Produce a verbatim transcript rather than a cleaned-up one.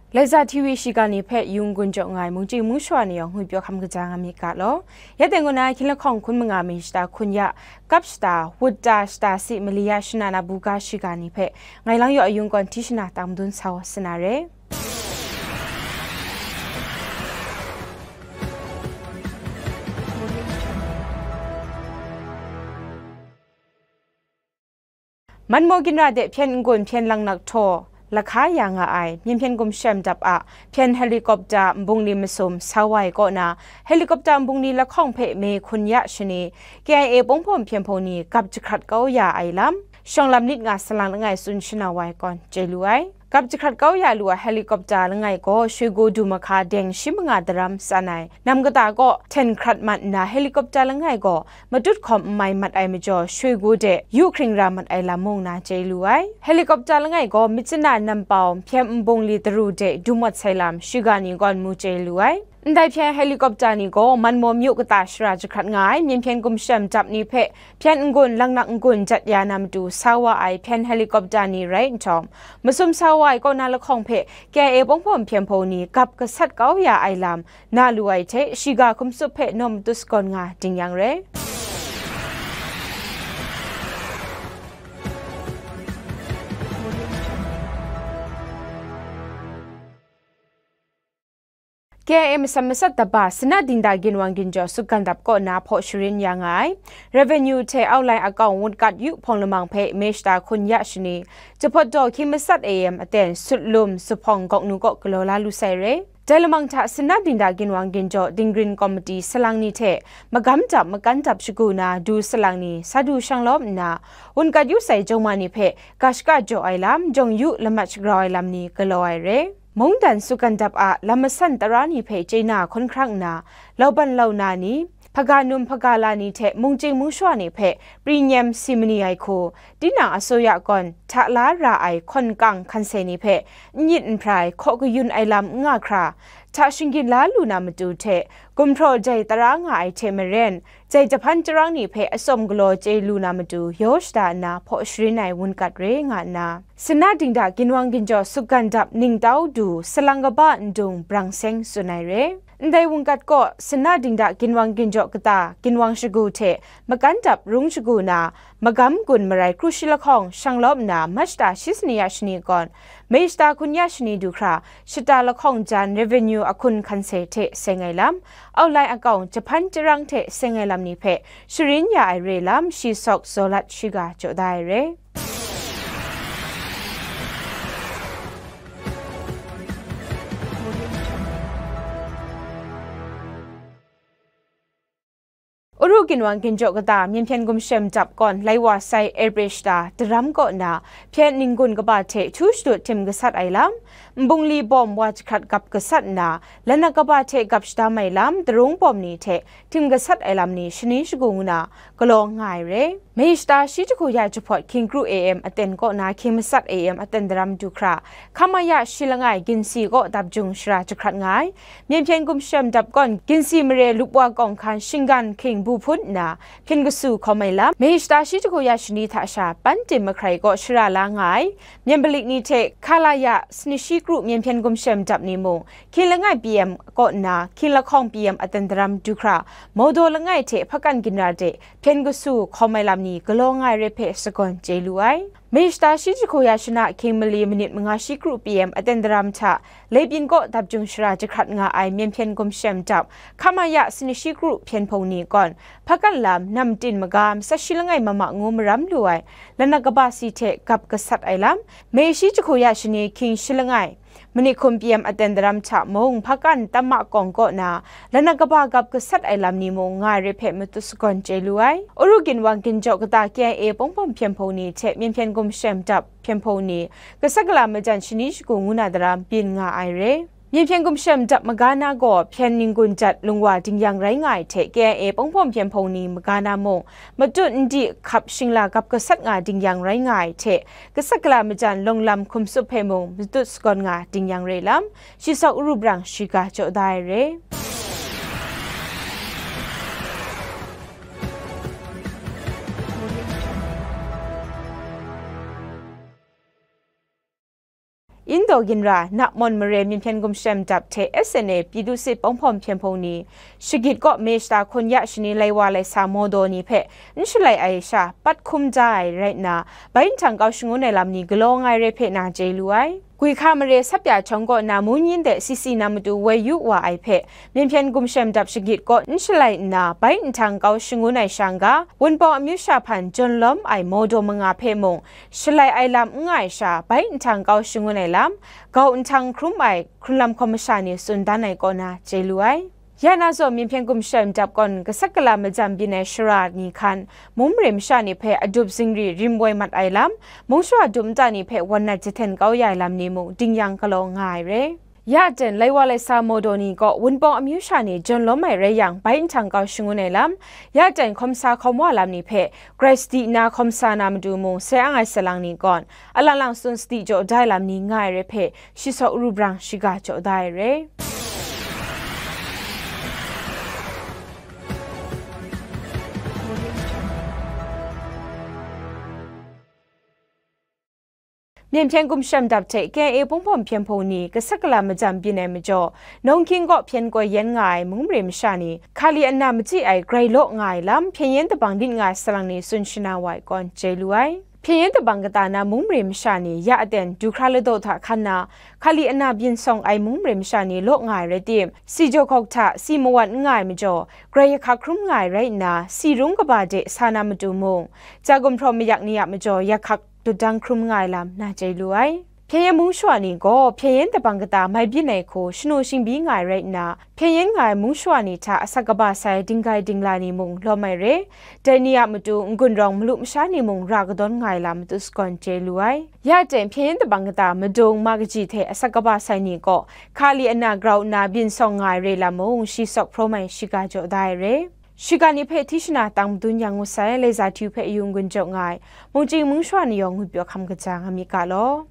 Laiza T V shiga ni hpe yung gun jaw nga ai mungchying mungshawa ni yawng ngwi pyaw hkam kaja nga myit ga law. Ya teng kaw na hkying lahkawng hkun manga mi shata hkun ya, kap shata, wut ta shata si mali ya shana na buga shiga ni hpe ngai lang yaw ayung kawn hti shana tang madun sau sa na re. Manmaw ginra de hpyen n-gun hpyen lang nak htaw lahka ya nga ai, myen hpyen gumshem dap a hpyen helicopter nbungli masum sa wa ai kaw na, helicopter nbungli lahkawng hpe me hkun ya shani, K I A Pawngpawm hpyen hpung ni gap jahkrat kau ya ai lam, shawng lam nit nga salang langai tsun shana wa ai kawn chye lu ai. Gap jahkrat kau ya lu ai helicopter langai gaw Shoigu du mahka deng shi manga daram san ai, nam kata kaw hten hkrat mat nna, helicopter langai gaw matut hkawm n mai mat ai majaw, Shoigu de yu hkring ra mat ai lam mung na chye lu ai. Helicopter langai gaw Myitkyina nampau hpyen nbungli daru de dum wat sai lam shiga ni gawn mu chye lu ai. Ndai hpyen helicopter ni gaw Manmaw myu kata shara jahkrat nga ai myen hpyen gumshem dap ni hpe hpyen n-gun lang nak n-gun jat ya na matu sa wa ai hpyen helicopter ni rai nhtawm, masum sa wa ai kaw na lahkawng hpe K I A Pawngpawm hpyen hpung ni gap gasat kau ya ai lam na lu ai hte, shiga hkum tsup hpe naw matut sagawn nga ding yang re. K I A masam masat daba Sina Dingda Ginwang Ginjaw Sukgan Dap kaw na hpaw sharin ya nga ai, Revenue hte Outline Account Wunkat Yu Hpawng Lamang hpe me shata hkun ya shani, Jahpawt daw hkying masat A M aten Sutlum Zuphpawng Gawknu kaw galaw la lu sai re. Dai lamang hta Sina Dingda Ginwang Ginjaw Dinggrin Komiti salang ni hte magam dap makan dap shagu na du salang ni sa du shang lawm nna, wunkat yu sai jawng ma ni hpe ga shaka jaw ai lam, jawng yu lamat shagrau ai lam ni galaw ai re. Mungdan sukgan dap a lam masan tara ni hpe chye na hkawn hkrang nna, lauban launa ni, hpaga num hpaga la ni hte mungchying mungshawa ni hpe pri nyem si mani ai hku, tinang asuya gawn hta la ra ai hkawn kang hkanse ni hpe n-yit n hprai hkaw kayun ai lam n nga hkra, hta shinggyin la lu na matu hte gumhpraw jai tara nga ai hte maren, jai jahpan jarang ni hpe atsawm galaw chye lu na matu yaw shada nna hpaw sharin ai wunkat re nga nna, Sina Dingda Ginwang Ginjaw Sukgan Dap ningtau du salang kaba ndung brang seng tsun ai re. Ndai wungkat kaw, Sina Dingda Ginwang Ginjaw kata Ginwang shagu hte makan dap rung shagu na, magam gun marai kru shi lahkawng shang lawm nna, Machta shi sani ya shani gawn, Machta hkun ya shani du hkra, shata lahkawng jan revenue ahkun hkanse hte seng ai lam, Outline Account jahpan jarang hte seng ai lam ni hpe sharin ya ai re lam, shi sawk zaw lat shiga jaw da ai re. Uru Ginwang Ginjaw kata Myen Hpyen Gumshem Dap kawn lai wa sai Airbridge ta daram kaw na hpyen ninggun kaba hte htu shadut htim gasat ai lam, nbungli bawm wa jahkrat gap gasat nna, lanak kaba hte gap shadam ai lam, darung bawm ni hte htim gasat ai lam ni shani shagu ngu na galaw nga ai re. Machta shi jahku ya jahpawt hkying kru A M aten kaw na hkying masat A M aten daram du hkra, Khamaya shi langai ginsi kaw dap jung shara jahkrat nga ai. Myen Hpyen Gumshem Dap kawn ginsi mare lupwa kawng hkan shinggan hkying bu hpun nna hpyen kasu hkawm ai lam, Machta shi jahku ya shani hta sha pan tim mahkrai kaw shara la nga ai. Myen Palik ni hte Khalaya sani shi kru Myen Hpyen Gumshem Dap ni mung, hkying langai P M kaw nna hkying lahkawng P M aten daram du hkra, Mawdaw langai hte Hpakan Ginra de hpyen kasu hkawm ai lam ni galaw nga ai re hpe sagawn chye lu ai. Machta shi jahku ya shana hkying mali manit manga shi kru P M aten daram hta, Leibyin kaw dap jung shara jahkrat nga ai Myen Hpyen Gumshem Dap, Khamaya sani shi kru hpyen hpung ni kawn, Hpakan lam, Namtin maga, matsat shi langai mama ngu maram lu ai, lanak kaba si hte gap gasat ai lam, Mei shi jahku ya shani hkying shi langai, manit hkum P M aten daram hta mung, Hpakan Tamma Kawng kaw na, lanak kaba gap gasat ai lam ni mung nga ai re hpe matut sagawn chye lu ai. Uru Ginwang Ginjaw kata K I A Pawngpawm hpyen hpung ni hte Myen Hpyen Gumshem Dap hpyen hpung ni, gasat gala majan shani shagu ngu na daram byin nga ai re. Myen Hpyen Gumshem Dap maga na gaw hpyen ninggun jat lungwa dingyang rai nga ai hte K I A Pawngpawm hpyen hpung ni maga na mung, matut n di hkap shingla gap gasat nga dingyang rai nga ai hte, gasat gala majan lawng lam hkum tsup hpe mung matut sagawn nga dingyang re lam, shi sawk uru brang shiga jaw da ai re. Indaw ginra, Napmon mare Myen Hpyen Gumshem Dap hte S N A ပြည်သူ့စစ် ပုံဖော် မဖျန်ဖုံး ni, Shagit kaw May shata hkun ya shani lai wa lai sa mawdaw ni hpe n shalai ai sha, pat hkum da ai rai nna, bai nhtang kau shangun ai lam ni galaw nga ai re hpe na chye lu ai. Gwi hka mare Sap Ya Htawng kaw na mung nyin de C C na matu woi yu wa ai hpe, Myen Hpyen Gumshem Dap Shagit kaw n shalai nna, bai nhtang kau shangun ai sha n ga, Wunpawng amyu sha hpan jawn lawm ai mawdaw manga hpe mung, shalai ai lam n nga ai sha, bai nhtang kau shangun ai lam, gau nhtang hkrum ai hkrunlam hkawm masha ni tsun dan ai kaw na chye lu ai. Ya na zawn, Myen Hpyen Gumshem Dap kawn gasat gala majam byin ai shara ni hkan, mung mare masha ni hpe adup zingri rim woi mat ai lam, mung shawa dum nta ni hpe wan nat jahten kau ya ai lam ni mung dingyang galaw nga ai re. Ya ten, lai wa lai sa mawdaw ni kaw Wunpawng amyu sha ni jawn lawm ai rai yang, bai nhtang kau shangun ai lam, ya ten hkawm sa hkawm wa lam ni hpe grai sadi nna hkawm sa na matu mung sai ang ai salang ni kawn, alang lang tsun sadi jaw da ai lam ni nga ai re hpe, shi saw ru brang shiga jaw da ai re. Myen Hpyen Gumshem Dap hte K I A ပုံဖော် မဖျန်ဖုံး ni gasat gala majam byin ai majaw, Nawng Hkying kaw hpyen koi yen nga ai mung mare masha ni, Kali ana machyi ai grai law nga ai lam, hpyen yen dabang lit nga ai salang ni tsun shana wa ai kawn chye lu ai. Hpyen yen dabang kata na mung mare masha ni, ya aten, du hkra ladaw hta hkan na, Kali ana byin sawng ai mung mare masha ni law nga ai rai tim, si jaw hkawk hta si mawan n nga ai majaw, grai yahkak hkrum nga ai rai nna, si rung kaba de sa na matu mung, ja gumhpraw mayak ni a majaw yahkak dut dang hkrum nga ai lam na chye lu ai. Hpyen yen mung shawa ni gaw, hpyen yen dabang kata mai byin ai hku shanu shingbyi nga ai rai nna, hpyen yen nga ai mung shawa ni hta asak kaba sai dinggai dingla ni mung lawm ai re, dai ni a matu n-gun rawng malu masha ni mung ra kadawn nga ai lam matu sagawn chye lu ai. Ya ten, hpyen yen dabang kata madung ma kaji hte asak kaba sai ni gaw, Kali ana grau nna byin sawng nga ai re lam mung, shi sawk hprawm ai shiga jaw da ai re. Shiga ni hpe hti shana tang madun yang ngut sai, Laiza Hti hpe yu n-gun jaw nga ai, mungchying mung shawa ni yawng ngwi pyaw hkam kaja nga mi ga law.